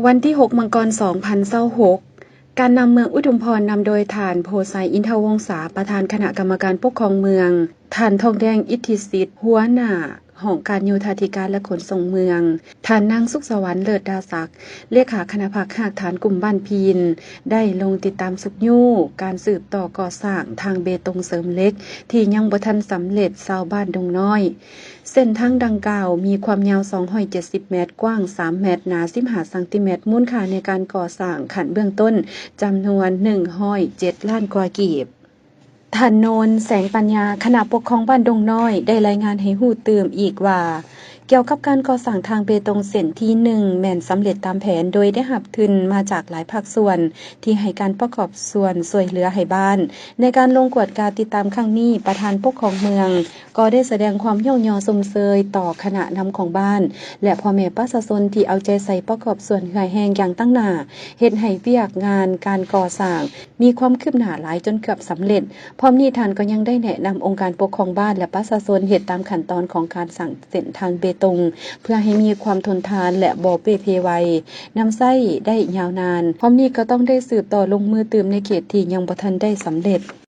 ວັນທີຫົກ ມັງກອນ ສອງພັນຊາວຫົກ, ການນຳເມືອງອຸທຸມພອນ ນຳໂດຍທ່ານ ໂພໄຊ ອິນທະວົງສາ ປະທານຄະນະກຳມະການປົກຄອງເມືອງ, ທ່ານ ທອງແດງ ອິດທິສິດ ຫົວໜ້າຫ້ອງການໂຍທາທິການ ແລະ ຂົນສົ່ງເມືອງ, ທ່ານ ນາງ ສຸກສະຫວັນ ເລີດດາສັກ ເລຂາຄະນະພັກຮາກຖານກຸ່ມບ້ານພີນ ໄດ້ລົງຕິດຕາມຊຸກຍູ້ການສືບຕໍ່ກໍ່ສ້າງທາງເບຕົງເສີມເຫຼັກ ທີ່ຍັງບໍ່ທັນສຳເລັດ ຊາວບ້ານດົງນ້ອຍ. ເສັ້ນທາງດັ່ງກ່າວມີຄວາມຍາວ ສອງຮ້ອຍເຈັດສິບແມັດ, ກວ້າງ ສາມແມັດ, ໜາ ສິບຫ້າຊັງຕີແມັດ, ມູນຄ່າໃນການກໍ່ສ້າງຂັ້ນເບື້ອງຕົ້ນຈຳນວນ ໜຶ່ງຮ້ອຍເຈັດລ້ານກວ່າກີບ. ທ່ານ ໂນນ ແສງປັນຍາ ຄະນະປົກຄອງບ້ານດົງນ້ອຍ ໄດ້ລາຍງານໃຫ້ຮູ້ຕື່ມອີກວ່າ, ກ່ຽວກັບການກໍ່ສ້າງທາງເບຕົງເສັ້ນທີໜຶ່ງ ແມ່ນສຳເລັດຕາມແຜນ ໂດຍໄດ້ຮັບທຶນມາຈາກຫຼາຍພາກສ່ວນ ທີ່ໃຫ້ການປະກອບສ່ວນຊ່ວຍເຫຼືອໃຫ້ບ້ານ. ໃນການລົງກວດກາຕິດຕາມຄັ້ງນີ້, ປະທານປົກຄອງເມືອງ ກໍໄດ້ສະແດງຄວາມຍ້ອງຍໍຊົມເຊີຍຕໍ່ຄະນະນຳຂອງບ້ານ ແລະ ພໍ່ແມ່ປະຊາຊົນທີ່ເອົາໃຈໃສ່ປະກອບສ່ວນເຫື່ອແຮງຢ່າງຕັ້ງໜ້າ, ເຮັດໃຫ້ວຽກງານການກໍ່ສ້າງມີຄວາມຄືບໜ້າຫຼາຍຈົນເກືອບສຳເລັດ. ພ້ອມນີ້ທ່ານກໍຍັງໄດ້ແນະນຳອົງການປົກຄອງບ້ານ ແລະ ປະຊາຊົນເຮັດຕາມຂັ້ນຕອນຂອງການສ້າງເສັ້ນທາງເບຕົງ ເພື່ອໃຫ້ມີຄວາມທົນທານ ແລະ ບໍ່ເປ່ເພໄວ, ນຳໃຊ້ໄດ້ຍາວນານ. ພ້ອມນີ້ກໍຕ້ອງໄດ້ສືບຕໍ່ລົງມືຕື່ມໃນເຂດທີ່ຍັງບໍ່ທັນໄດ້ສຳເລັດ.